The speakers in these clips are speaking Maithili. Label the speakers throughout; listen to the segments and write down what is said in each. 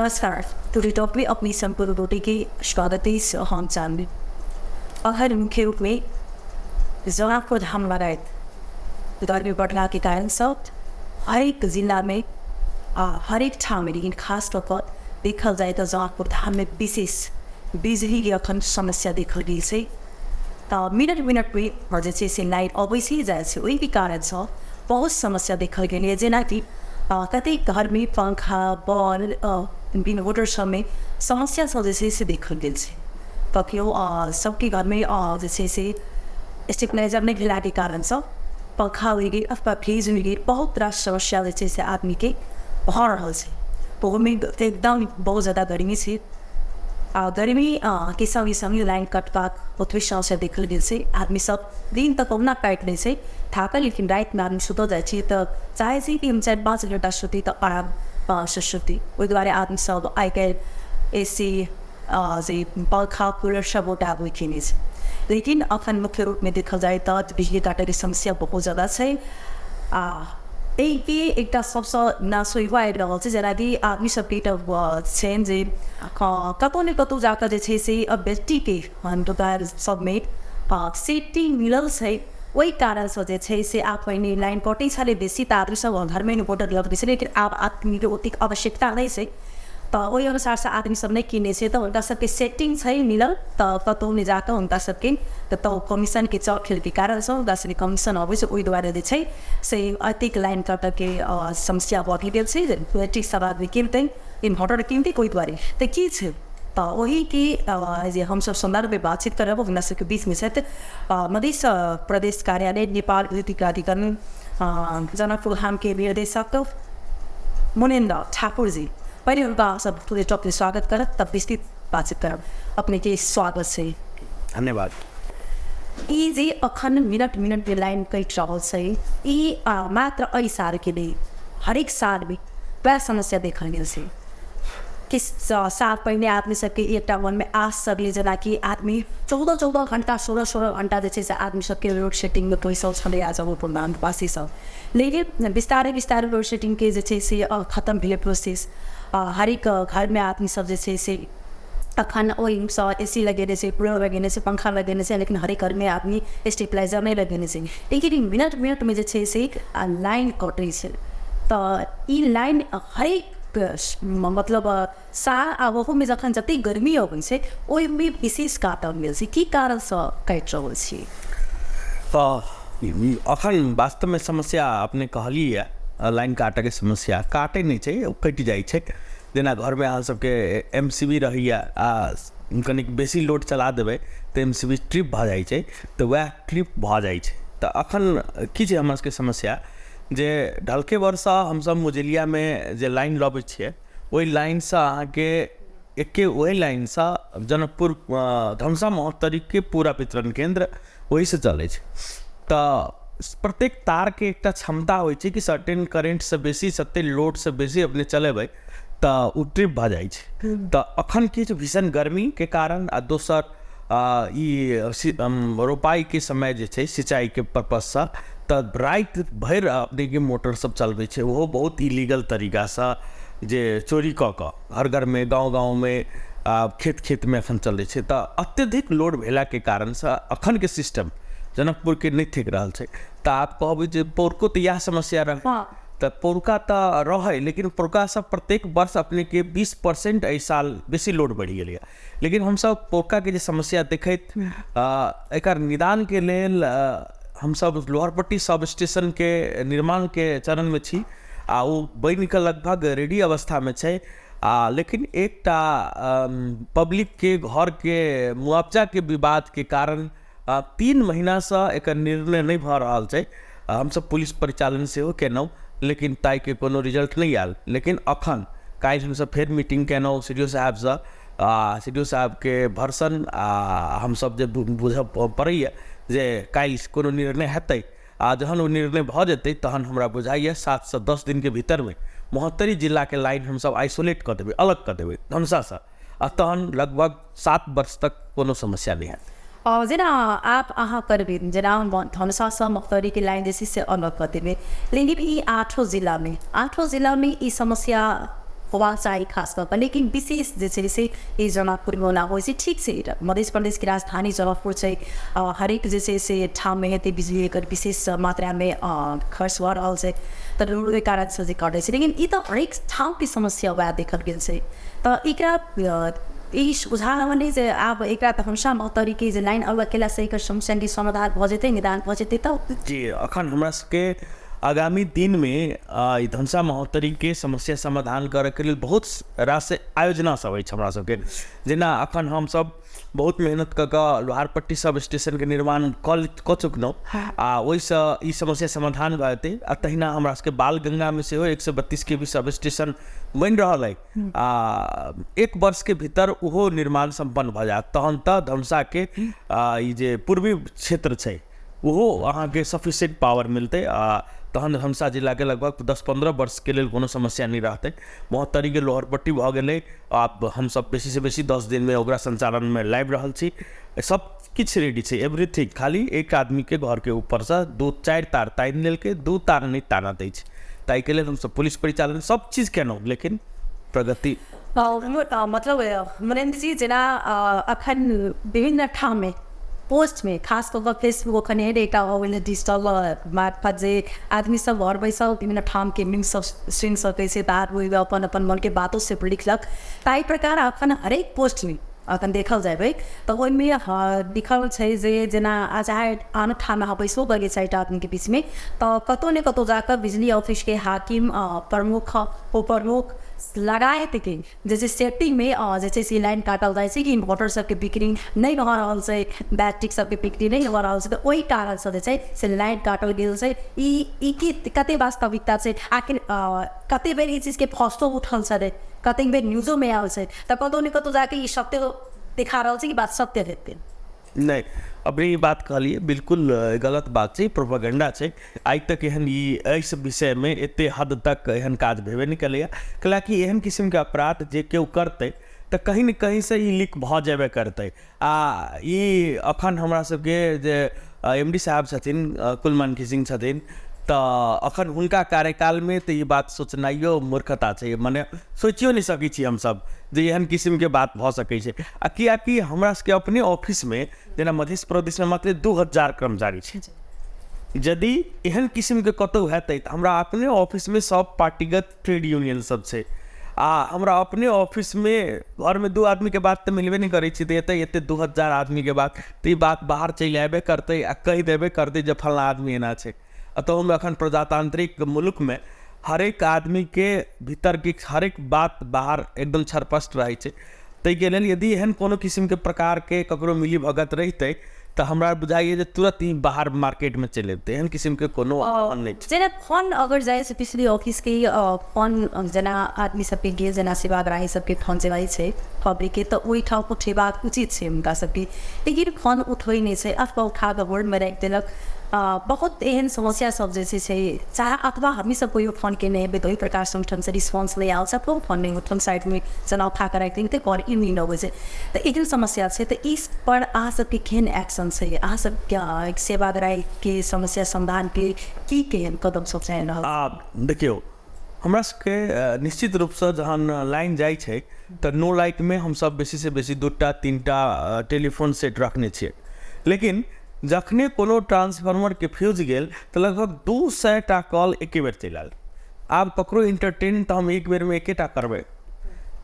Speaker 1: नमस्कार, टुडे टॉक में अपनी संपूर्ण रोटी के स्वागत है। हम चांद अहर मुख्य रूप में जनकपुर धाम लगायत गर्मी बढ़ला के कारण सब हरेक जिला में हरेक ठाम में, लेकिन खास कऽ कऽ देखल जाय तऽ जनकपुर धाम में विशेष बिजली के अखन समस्या देखल गेल छै। तऽ मिनट मिनट में जे छै से लाइट अबै छै जाइ छै, ओहिके कारणसँ बहुत समस्या देखल गेलैए। जेनाकि कतेक घरमे पंखा बल्ब इन्वर्टर सबमे समस्या सब जे छै से देखल गेल छै। कखनो सबके घरमे जे छै से स्टेबलाइजर नहि भेलाके कारणसँ पंखा उड़ि गेल अथवा फ्रिज उड़ि गेल। बहुत रास समस्या जे छै से आदमीके भऽ रहल छै। ओहोमे एकदम बहुत जादा गर्मी छै आ गर्मी के सङ्गे सङ्गे लाइन कटबाक ओतबे समस्या देखल गेल छै। आदमी सब दिन तऽ कहुना काटि लै छै थाकल, लेकिन रातिमे आदमी सुतऽ जाइ छै तऽ चाहै छै कि हम 4-5 घण्टा सुती तऽ आरामसँ सुती। ओहि दुआरे आदमी सब आइ काल्हि ए सी से पंखा कूलर सबगोटा आदमी किनै छै। लेकिन अखन मुख्य रूपमे देखल जाय तऽ बिजली काटैके समस्या बहुत जादा छै। आ एहिके एकटा सबसँ नासो इहो आबि रहल छै, जेनाकि आदमी सबके एकटा छनि जे कतहु ने कतहु जाकऽ जे छै से बेटीके दोकान सबमे सेफ्टी मिलल छै। ओहि कारणसँ जे छै से आब पहिने लाइन कटै छलै बेसी तऽ आदमी सब घरमे इन्वर्टर लगबै छलै, लेकिन आब आदमीके ओतेक आवश्यकता नहि छै तऽ ओहि अनुसारसँ आदमी सब नहि किनै छै। तऽ हुनका सबके सेटिंग छै मिलल तऽ कतहु नहि जाकऽ हुनका सबके तऽ कमीशनके चौक खेलके कारणसँ हुनका सबके कमीशन अबै छै। ओहि दुआरे जे छै से एतेक लाइन कटऽके समस्या बढ़ि गेल छै। बैटरी सब आदमी किनतै, इन्वर्टर किनतै, ओहि दुआरे तऽ की छै। तऽ ओहिके जे हमसब सन्दर्भमे बातचीत करब, हमरा सबके बीचमे छथि मधेश प्रदेश कार्यालय नेपाल विद्युत प्राधिकरण जनकपुर धामके निर्देशक मुनेन्द्र ठाकुर जी। पहिले हुनका सब टुडे टॉकमे स्वागत करब तब विस्तृत बातचीत करब। अपनेके स्वागत छै।
Speaker 2: धन्यवाद।
Speaker 1: ई जे अखन मिनट मिनट जे लाइन कटि रहल छै, ई मात्र एहि सालके नहि, हरेक सालमे वएह समस्या देखल गेल छै। किछु साल पहिने आदमी सबके एकटा मनमे आस सगलै, जेनाकि आदमी 14-14 घण्टा 16-16 घण्टा जे छै से आदमी सबके लोड सेडिङमे बैसल छलै आ जनकपुर धामवासी सब। लेकिन बिस्तारै बिस्तारै लोड सेडिङके जे छै से खतम भेलै प्रोसेस। हरेक घरमे आदमी सब जे छै से अखन ओहिसँ ए सी लगेने छै, कूलर लगेने छै, पंखा लगेने छै, लेकिन हरेक घरमे आदमी स्टेबलाइजर नहि लगेने छै। लेकिन मिनट मिनटमे जे छै से लाइन कटै छै। तऽ ई लाइन हरेक मतलब साल आ ओहोमे जखन जतेक गर्मी अबै छै ओहिमे विशेष काटल गेल छै। की कारणसँ काटि रहल छी?
Speaker 2: तऽ अखन वास्तवमे समस्या अपने कहलियै लाइन काटऽके समस्या काटै नहि छै, ओ कटि जाइ छै। जेना घरमे अहाँ सबके एम सी बी रहैए आ कनिक बेसी लोड चला देबै तऽ एम सी बी ट्रिप भऽ जाइ छै, तऽ वएह ट्रिप भऽ जाइ छै। तऽ अखन की छै हमरा सबके समस्या जे ढलकेवरसँ हमसब मुजलियामे जे लाइन लबै छियै ओहि लाइनसँ अहाँके एके ओहि लाइनसँ जनकपुर धनुषा महोत्तरीके पूरा वितरण केन्द्र ओहिसँ चलै छै। तऽ प्रत्येक तारके एकटा क्षमता होइ छै कि सर्टेन करेन्टसँ बेसी सत्ते लोडसँ बेसी अपने चलेबै तऽ ओ ट्रिप भऽ जाइ छै। तऽ अखन की छै, भीषण गर्मीके कारण आ दोसर ई रोपाइके समय जे छै सिंचाइके पर्पससँ तऽ राति भरि अपनेके मोटर सब चलबै छै, ओहो बहुत इलीगल तरीकासँ जे चोरी कऽ कऽ हर घरमे गाँव गाँवमे खेत खेतमे एखन चलै छै। तऽ अत्यधिक लोड भेलाके कारणसँ अखनके सिस्टम जनकपुरके नहि ठेक रहल छै। तऽ आब कहबै जे पौरको तऽ इएह समस्या रहै, तऽ पौरका तऽ रहै, लेकिन पौरकासँ प्रत्येक वर्ष अपनेके 20% एहि साल बेसी लोड बढ़ि गेलैए। लेकिन हमसब पौरकाके जे समस्या देखैत एकर निदानके लेल हमसब लोहरपट्टी सब स्टेशनके निर्माणके चरणमे छी आ ओ बनिकऽ लगभग रेडी अवस्थामे छै। आ लेकिन एकटा पब्लिकके घरके मुआवजाके विवादके कारण 3 महीनासँ एकर निर्णय नहि भऽ रहल छै। हमसब पुलिस परिचालन सेहो केलहुँ, लेकिन ताहिके कोनो रिजल्ट नहि आयल। लेकिन अखन काल्हि हमसब फेर मीटिंग केलहुँ सी डी ओ साहेबसँ, आ सी डी ओ साहेबके भर्सन आ हमसब जे बुझऽ पड़ैए जे काल्हि कोनो निर्णय हेतै आ जहन ओ निर्णय भऽ जेतै तहन हमरा बुझाइए 7 से 10 दिनके भीतरमे महोत्तरी जिलाके लाइन हमसब आइसोलेट कऽ देबै, अलग कऽ देबै धनुषासँ, आ तहन लगभग 7 वर्ष तक कोनो समस्या नहि हैत।
Speaker 1: जेना आप अहाँ करबै, जेना धनुषासँ महोत्तरीके लाइन जे छै से अलग कऽ देबै, लेकिन ई आठो जिलामे ई समस्या होबाक चाही खास कऽ कऽ, लेकिन विशेष जे छै से ई जनकपुरमे ओना होइ छै। ठीक छै, मध्य प्रदेशके राजधानी जनकपुर छै, हरेक जे छै से ठाममे हेतै बिजली, एकर विशेष मात्रामे खर्च भऽ रहल छै, तऽ ओहि कारणसँ जे कटै छै। लेकिन ई तऽ हरेक ठामके समस्या वएह देखल गेल छै। तऽ एकरा ई बुझा रहल अइ जे आब एकरा तऽ हमेशा महोत्तरीके जे लाइन अलग केलासँ एकर समस्याके समाधान भऽ जेतै, निदान भऽ जेतै? तऽ
Speaker 2: जी, अखन हमरा सबके आगामी दिनमे ई धनुषा महोत्तरीके समस्या समाधान करैके लेल बहुत रास आयोजना सब अछि हमरा सबके। जेना अखन हमसब बहुत मेहनत कऽ कऽ लोहारपट्टी सब स्टेशनके निर्माण कऽ चुकलहुँ आ ओहिसँ ई समस्या समाधान भऽ जेतै। आ तहिना हमरा सबके बालगंगामे सेहो 132 के भी सब स्टेशन बनि रहल अइ आ 1 वर्षके भीतर ओहो निर्माण सम्पन्न भऽ जायत। तहन तऽ धनुषाके ई जे पूर्वी क्षेत्र छै ओहो अहाँके सफिशिएंट पावर मिलतै आ तहन धनुषा जिलाके लगभग 10-15 वर्षके लेल कोनो समस्या नहि रहतै। महोत्तरीके लोहरपट्टी भऽ गेलै, आब हमसब बेसीसँ बेसी 10 दिनमे ओकरा सञ्चालनमे लाबि रहल छी। सब किछु रेडी छै, एवरीथिंग, खाली एक आदमीके घरके ऊपरसँ 2-4 तार तानि लेलकै, 2 तार नहि तानऽ दै छै। ताहिके लेल हमसब पुलिस परिचालन सब चीज केलहुँ, लेकिन प्रगति
Speaker 1: मतलब मनेन्द्र जी, जेना अखन विभिन्न ठाममे पोस्टमे खास कऽ कऽ फेसबुक अखन एहन एकटा भऽ गेलै डिजिटल मार्फत जे आदमी सब घर बैसल विभिन्न ठामके न्यूज सब सुनि सकै छै, तऽ ओहिमे अपन अपन मनके बातो से लिखलक। ताहि प्रकार अखन हरेक पोस्टमे अखन देखल जेबै तऽ ओहिमे लिखल छै जे जेना चाहे आन ठाममे अहाँ बैसबो करियै 4टा आदमीके बीचमे तऽ कतहु ने कतहु जाकऽ बिजली ऑफिसके हाकिम, प्रमुख, उपप्रमुख लगायतके जे छै सेटिंगमे जे छै से लाइन काटल जाइ छै कि इन्वर्टर सबके बिक्री नहि भऽ रहल छै, बैटरी सबके बिक्री नहि भऽ रहल छै, तऽ ओहि कारणसँ जे छै से लाइन काटल गेल छै। ई की कते वास्तविकता छै? आखिर कते बेर ई चीजके फॉस्टो उठल छलै, कतेक बेर न्यूजोमे आयल छै, तऽ कतहु ने कतहु जाके ई सत्य देखा रहल छै कि बात सत्य हेतै?
Speaker 2: नहि, अपने ई बात कहलियै बिल्कुल गलत बात छै, प्रोपेगेंडा छै। आइ तक एहन ई एहि विषयमे एते हद तक एहन काज भेबे नहि केलैए, कैलाकि एहन किसिमके अपराध जे केओ करतै तऽ कहीं ने कहींसँ ई लीक भऽ जेबे करतै। आ ई अखन हमरा सबके जे MD साहब छथिन, कुलमानकी सिंह छथिन, तऽ अखन हुनका कार्यकालमे तऽ ई बात सोचनाइयो मूर्खता छै, मने सोचियो नहि सकै छी हमसब जे एहन किसिमके बात भऽ सकै छै। आ कियाकि हमरा सबके अपने ऑफिसमे जेना मध्य प्रदेशमे मात्र 2000 कर्मचारी छै, यदि एहन किसिमके कतहु हेतै तऽ हमरा अपने ऑफिसमे सब पार्टीगत ट्रेड यूनियन सब छै आ हमरा अपने ऑफिसमे घरमे 2 आदमीके बात तऽ मिलबे नहि करै छै, तऽ एतऽ एते 2000 आदमीके बात तऽ ई बात बाहर चलि आबे करतै आ कहि देबे करतै जे फल्लाँ आदमी एना छै। आ तहूमे अखन प्रजातांत्रिक मुल्कमे हरेक आदमीके भीतरके हरेक बात बाहर एकदम छरपष्ट रहै छै। ताहिके लेल यदि एहन कोनो किसिमके प्रकारके ककरो मिली भगत रहितै तऽ हमरा बुझाइए जे तुरंत ई बाहर मार्केटमे चलि अबितै। एहन किसिमके कोनो नहि छै।
Speaker 1: जेना फोन अगर जाइ छै बिजली ऑफिसके फोन जेना आदमी सबके गेल, जेना सेवाग्राही सबके फोन जाइ छै पब्लिकके, तऽ ओहिठाम उठेबाक उचित छै हुनका सबके, लेकिन फोन उठबै नहि छै अथवा उठा कऽ होल्डमे राखि देलक। बहुत एहन समस्या सब जे छै चाहे अथवा हमही सब कोइयो फोन केने हेबै तऽ ओहि प्रकारसँ ओहिठामसँ रिस्पॉन्स नहि आयल, सबको फोन नहि उठल, साइडमे जेना उठा कऽ राखि देलकै तऽ कॉल नहि अबै छै, तऽ एहन समस्या छै। तऽ ई पर अहाँ सबके केहन एक्शन छै? अहाँ सबके सेवाग्राहीके समस्या समाधानके की केहन कदम सब चाहि रहल?
Speaker 2: देखियौ, हमरा सबके निश्चित रूपसँ जहन लाइन जाइ छै तऽ नो लाइटमे हमसब बेसीसँ बेसी 2-3टा टेलीफोन सेट रखने छियै, लेकिन जखने कोनो ट्रांसफार्मरके फ्यूज गेल तऽ लगभग 200टा कॉल एके बेर चलि आयल। आब ककरो इंटरटेन तऽ हम एक बेरमे एकेटा करबै,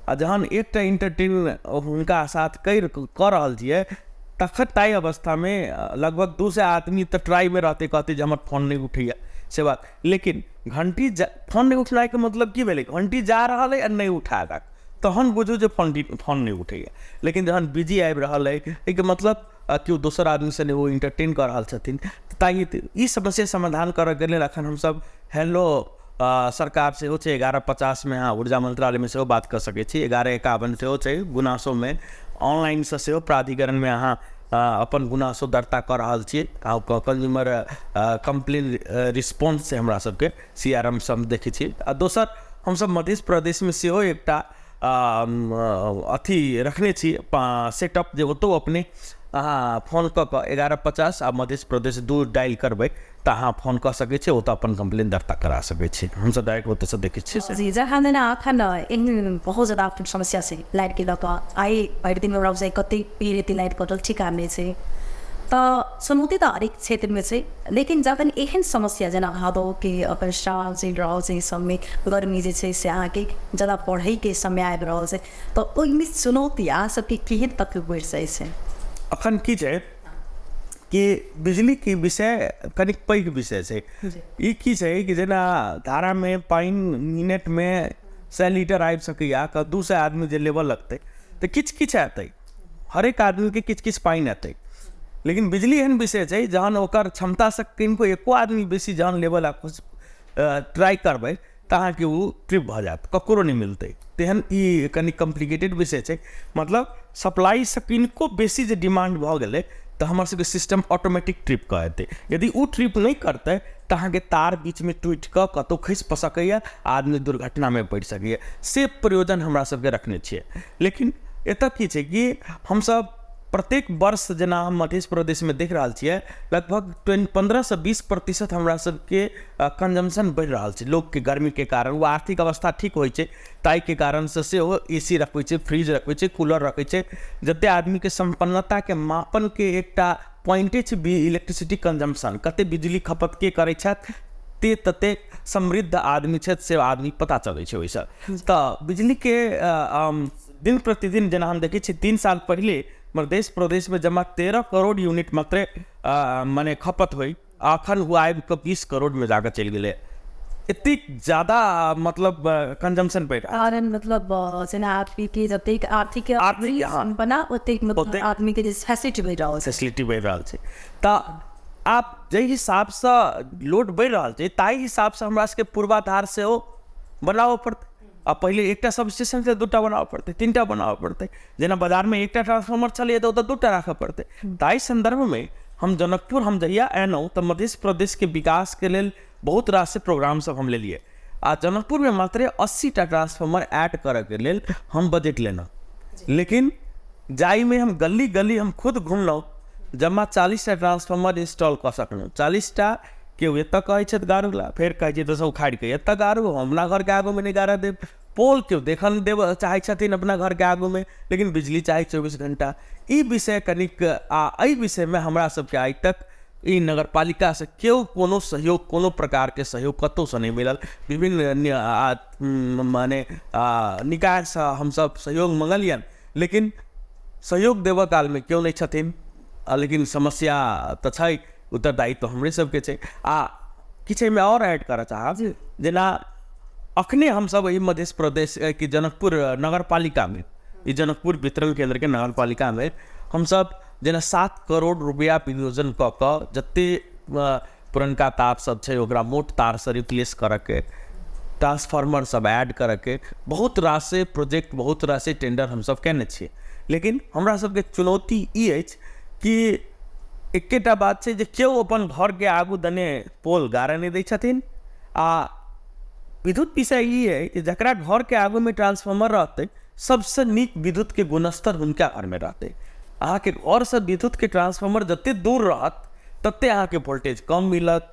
Speaker 2: आ जहन एकटा इंटरटेन हुनका साथ कऽ रहल छियै तखन ताहि अवस्थामे लगभग 200 आदमी तऽ ट्राइमे रहतै, कहतै जे हमर फोन नहि उठैए से बात। लेकिन घंटी फोन नहि उठनाइके मतलब की भेलै, घंटी जा रहल अइ आ नहि उठायलक तहन बुझू जे फोन नहि उठैए। लेकिन जहन बिजी आबि रहल अइ एहिके मतलब केओ दोसर आदमीसँ नहि ओ इंटरटेन कऽ रहल छथिन। ताहि ई समस्या समाधान करऽके लेल अखन हमसब हेलो सरकार सेहो छै 11:50मे, अहाँ ऊर्जा मंत्रालयमे सेहो बात कऽ सकै छी, 11:51 सेहो छै गुनासोमे, ऑनलाइनसँ सेहो प्राधिकरणमे अहाँ अपन गुनासो दर्ता कऽ रहल छी। आ कंज्यूमर कम्प्लेन रिस्पॉन्स छै हमरा सबके CRM सब देखै छी। आ दोसर हमसब मध्य प्रदेशमे सेहो एकटा अथी रखने छी सेटअप, जे ओतौ अपने अहाँ फोन कऽ कऽ 1150 आ मध्य प्रदेश 2 डायल करबै तऽ अहाँ फोन कऽ सकै छी, ओतऽ अपन कम्प्लेन दर्ता करा सकै छी। हमसब डायरेक्ट ओतऽसँ देखै छियै।
Speaker 1: जी, जखन जेना अखन एहन बहुत ज्यादा समस्या छै लाइटके लऽ कऽ, आइ भरि दिन हमरा बुझाइ कतेक बेर एते लाइट कटल ठिकान नहि छै, तऽ चुनौती तऽ हरेक क्षेत्रमे छै। लेकिन जखन एहन समस्या जेना भादोके अपन श्रावण चलि रहल छै, सबमे गर्मी जे छै से अहाँके ज्यादा बढ़ैके समय आबि रहल छै, तऽ ओहिमे चुनौती अहाँ सबके केहन तकलीफ बढ़ि जाइ छै?
Speaker 2: अखन की छै कि बिजलीके विषय कनिक पैघ विषय छै। ई की छै कि जेना धारामे पानि मिनटमे 100 लीटर आबि सकैए, 200 आदमी जे लेबऽ लगतै तऽ किछु किछु एतै, हरेक आदमीके किछु किछु पानि एतै। लेकिन बिजली एहन विषय छै जहन ओकर क्षमतासँ किनको एको आदमी बेसी जहन लेबऽ लए ट्राइ करबै तऽ अहाँके ओ ट्रिप भऽ जायत, ककरो नहि मिलतै। तेहन ई कनि कॉम्प्लिकेटेड विषय छै। मतलब सप्लाइसँ किनको बेसी जे डिमांड भऽ गेलै तऽ हमर सबके सिस्टम ऑटोमेटिक ट्रिप कऽ एतै। यदि ओ ट्रिप नहि करतै तऽ अहाँके तार बीचमे टूटि कऽ कतहु खसि सकैए, आदमी दुर्घटनामे पड़ि सकैए। से प्रयोजन हमरा सबके रखने छियै। लेकिन एतऽ की छै कि हमसब प्रत्येक वर्ष जेना हम मध्य प्रदेशमे देख रहल छियै, लगभग 15 से 20% हमरा सबके कंजम्पशन बढ़ि रहल छै लोकके गर्मीके कारण। ओ आर्थिक अवस्था ठीक होइ छै ताहिके कारणसँ सेहो ए सी रखबै छै, फ्रिज रखबै छै, कूलर रखै छै। जते आदमीके सम्पन्नताके मापनके एकटा पॉइंटे छै इलेक्ट्रिसिटी कंजम्पशन, कते बिजली खपत के करै छथि ते तते समृद्ध आदमी छथि से आदमी पता चलै छै ओहिसँ। तऽ बिजलीके दिन प्रतिदिन जेना हम देखै छियै 3 साल पहिले मध्य प्रदेशमे जमा 13 करोड़ यूनिट मात्रे मने खपत होइ, अखन ओ आबि कऽ 20 करोड़मे जाकऽ चलि गेलै। एतेक ज्यादा मतलब कंजम्पशन बढ़ि रहल।
Speaker 1: कारण मतलब जेना आदमीके जतेक आर्थिक बना ओतेक मतलब आदमीके जे फैसिलिटी बढ़ि रहल छै,
Speaker 2: फैसिलिटी बढ़ि रहल छै। तऽ आब जाहि हिसाबसँ लोड बढ़ि रहल छै ताहि हिसाबसँ हमरा सबके पूर्वाधार सेहो बनाबऽ पड़तै। आ पहिले एकटा सब स्टेशन से 2टा बनाबऽ पड़तै, 3टा बनाबऽ पड़तै। जेना बाजारमे एकटा ट्रांसफार्मर छलैए तऽ ओतऽ 2टा राखऽ पड़तै। ताहि सन्दर्भमे हम जनकपुर हम जहिया एलहुँ तऽ मध्य प्रदेशके विकासके लेल बहुत रास प्रोग्राम सब हम लेलियै आ जनकपुरमे मात्र 80टा ट्रांसफार्मर ऐड करऽके लेल हम बजट लेलहुँ। लेकिन जाहिमे हम गली गली हम खुद घुमलहुँ, जमा 40टा ट्रांसफार्मर इंस्टॉल कऽ सकलहुँ। 40टा केओ एतऽ कहै छथि गाड़ू ला, फेर कहै छै दोसर उखाड़ि कऽ एतऽ गाड़ू, हम अपना घरके आगूमे नहि गाड़ऽ देब। पोल केओ देखऽ नहि देबऽ चाहै छथिन अपना घरके आगूमे, लेकिन बिजली चाही 24 घण्टा। ई विषय कनिक आ एहि विषयमे हमरा सबके आइ तक ई नगरपालिकासँ केओ कोनो सहयोग, कोनो प्रकारके सहयोग कतहुसँ नहि मिलल। विभिन्न माने निकायसँ हमसब सहयोग मङ्गलियनि, लेकिन सहयोग देबऽ कालमे केओ नहि छथिन। लेकिन समस्या तऽ छै, उत्तरदायित्व हमरे सबके छै। आ किछु एहिमे आओर ऐड करऽ चाहब, जेना अखने हमसब एहि मध्य प्रदेश के जनकपुर नगरपालिकामे, ई जनकपुर वितरण केन्द्रके नगरपालिकामे हमसब जेना 7 करोड़ रुपैआ विनियोजन कऽ कऽ जते पुरनका तार सब छै ओकरा मोट तारसँ रिप्लेस करऽके, ट्रांसफार्मर सब ऐड करऽके बहुत रास प्रोजेक्ट, बहुत रास टेंडर हमसब केने छियै। लेकिन हमरा सबके चुनौती ई अछि कि एकेटा बात छै जे केओ अपन घरके आगू दने पोल गाड़ऽ नहि दै छथिन। आ विद्युत विषय ई अइ कि जकरा घरके आगूमे ट्रांसफार्मर रहतै सबसँ नीक विद्युतके गुणस्तर हुनका घरमे रहतै। अहाँके घरसँ विद्युतके ट्रांसफार्मर जते दूर रहत तते अहाँके वोल्टेज कम मिलत,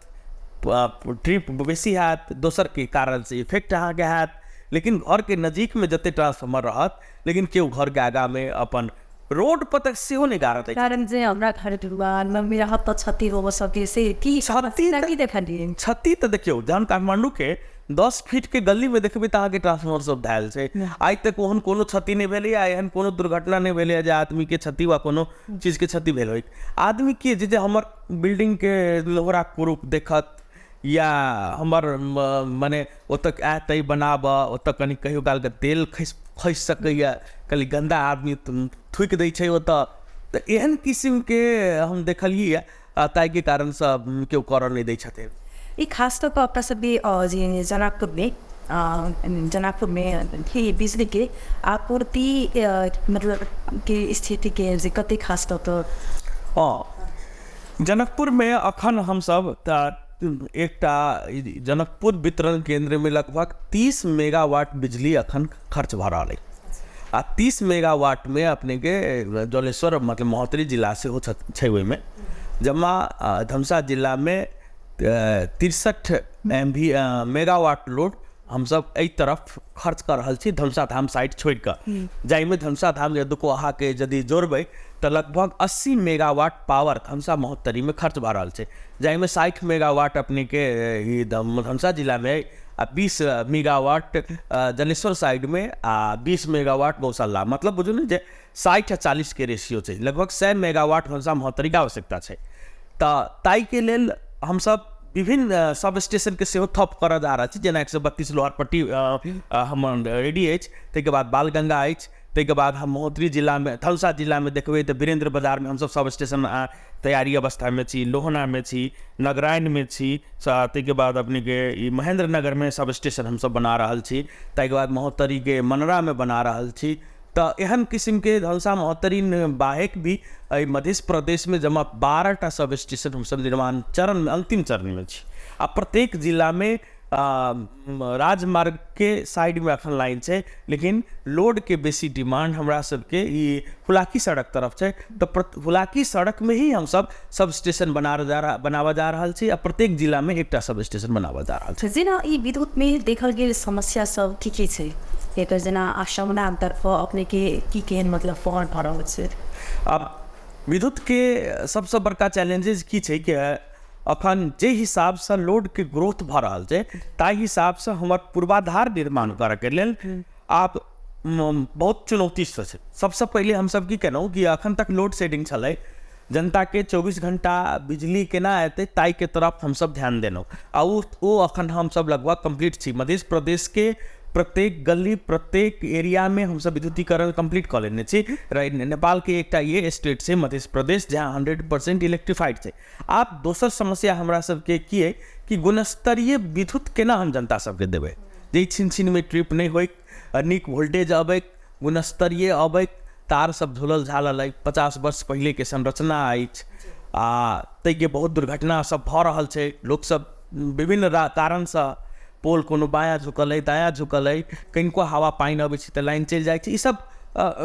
Speaker 2: ट्रिप बेसी हैत, दोसरके कारणसँ इफेक्ट अहाँके हैत। लेकिन घरके नज़दीकमे जते ट्रांसफार्मर रहत, लेकिन केओ घरके आगाँमे अपन रोड पर तक सेहो नहि गाड़त।
Speaker 1: कारण जे हमरा घर मम्मी रहत तऽ क्षति होबऽ सके से की क्षति देखलियै?
Speaker 2: क्षति तऽ देखियौ, जहन काठमांडूके 10 फीट के गली में देखबै तऽ अहाँके ट्रांसफार्मर सब धयल छै। आइ तक ओहन कोनो क्षति नहि भेलैए, एहन कोनो दुर्घटना नहि भेलैए जे आदमीके क्षति वा कोनो चीजके क्षति भेल होइ। आदमी के जे हमर बिल्डिंगके लोहरा कुरूप देखत या हमर मने ओतऽ आयत बनाबऽ, ओतऽ कनि कहियो कालके तेल खसि सकैए, कनि गन्दा आदमी थूकि दै छै ओतऽ, तऽ एहन किसिमके हम देखलियै, ताहिके कारणसँ केओ करऽ नहि दै छथिन।
Speaker 1: ई खास तौर पर अपना सबके जे जनकपुरमे बिजलीके आपूर्ति मतलब के स्थिति के जे कते खास तौर पर?
Speaker 2: हँ, जनकपुरमे अखन हमसब एकटा जनकपुर वितरण केंद्रमे लगभग 30 मेगावाट बिजली अखन खर्च भऽ रहल अइ। आ 30 मेगावाटमे अपनेके जलेश्वर मतलब महोत्तरी जिला सेहो छै। ओहिमे जमा धमसा जिलामे 63 एम भी मेगावाट लोड हमसब एहि तरफ खर्च कऽ रहल छी धनुषा धाम साइड छोड़ि कऽ, जाहिमे धनुषा धाम यदुकोहाके यदि जोड़बै तऽ लगभग 80 मेगावाट पावर धनुषा महोत्तरीमे खर्च भऽ रहल छै, जाहिमे 60 मेगावाट अपनेके ई धनुषा जिलामे आ 20 मेगावाट जलेश्वर साइडमे आ 20 मेगावाट गौशाला, मतलब बुझू ने जे 60 आ 40 के रेशियो छै, लगभग 100 मेगावाट धनुषा महोत्तरीके आवश्यकता छै। तऽ ताहिके लेल हमसब विभिन्न सब स्टेशनके सेहो थप करऽ जा रहल छी, जेना 132 लोहारपट्टी हमर रेडी अछि, ताहिके बाद बालगंगा अछि, ताहिके बाद हम महोत्तरी जिलामे धनुषा जिलामे देखबै तऽ वीरेन्द्र बाजारमे हमसब सब स्टेशन तैयारी अवस्थामे छी, लोहनामे छी, नगरायणमे छी, ताहिके बाद अपनेके ई महेन्द्र नगरमे सब स्टेशन हमसब बना रहल छी, ताहिके बाद महोत्तरीके मनरामे बना रहल छी। तऽ एहन किसिमके धनुषा महोत्तरी बाहेक भी एहि मध्य प्रदेशमे जमा 12टा सब स्टेशन हमसब निर्माण चरणमे अन्तिम चरणमे छी आ प्रत्येक जिलामे राजमार्गके साइडमे अखन लाइन छै, लेकिन लोडके बेसी डिमांड हमरा सबके ई हुलाकी सड़क तरफ छै, तऽ हुलाकी सड़कमे ही हमसब सब स्टेशन बनाबऽ जा रहल छी आ प्रत्येक जिलामे एकटा सब स्टेशन बनाबऽ जा रहल छै।
Speaker 1: जेना ई विद्युतमे देखल गेल समस्या सब की की छै, एकर जेना आशमना तरफ अपनेके की केहन मतलब फॉर्म भऽ रहल छै?
Speaker 2: आब विद्युतके सबसँ बड़का चैलेंजेज की छै कि अखन जे हिसाबसँ लोडके ग्रोथ भऽ रहल छै ताहि हिसाबसँ हमर पूर्वाधार निर्माण करऽके लेल आब बहुत चुनौती छै। सबसँ पहिले हमसब की केलहुँ कि अखन तक लोड शेडिंग छलै, जनताके 24 घंटा बिजली केना एतै ताहिके तरफ हमसब ध्यान देलहुँ आ ओ अखन हमसब लगभग कम्प्लीट छी। मध्य प्रदेशके प्रत्येक गली प्रत्येक एरियामे हमसब विद्युतीकरण कम्प्लीट कऽ लेने छी। नेपालके एकटा ये स्टेट छै मध्य प्रदेश जहाँ 100% इलेक्ट्रीफाइड छै। आब दोसर समस्या हमरा सबके की अइ कि गुणस्तरीय विद्युत केना हम जनता सबके देबै, जे छिन छिनमे ट्रिप नहि होइक, नीक वोल्टेज अबैक, गुणस्तरीय अबैक, तार सब झोलल झालल अइ, 50 वर्ष पहिलेके संरचना अछि आ ताहिके बहुत दुर्घटना सब भऽ रहल छै। लोकसब विभिन्न कारणसँ पोल कोनो बायाँ झुकल अइ दायाँ झुकल अइ, कनिको हवा पानि अबै छै तऽ लाइन चलि जाइ छै, ई सब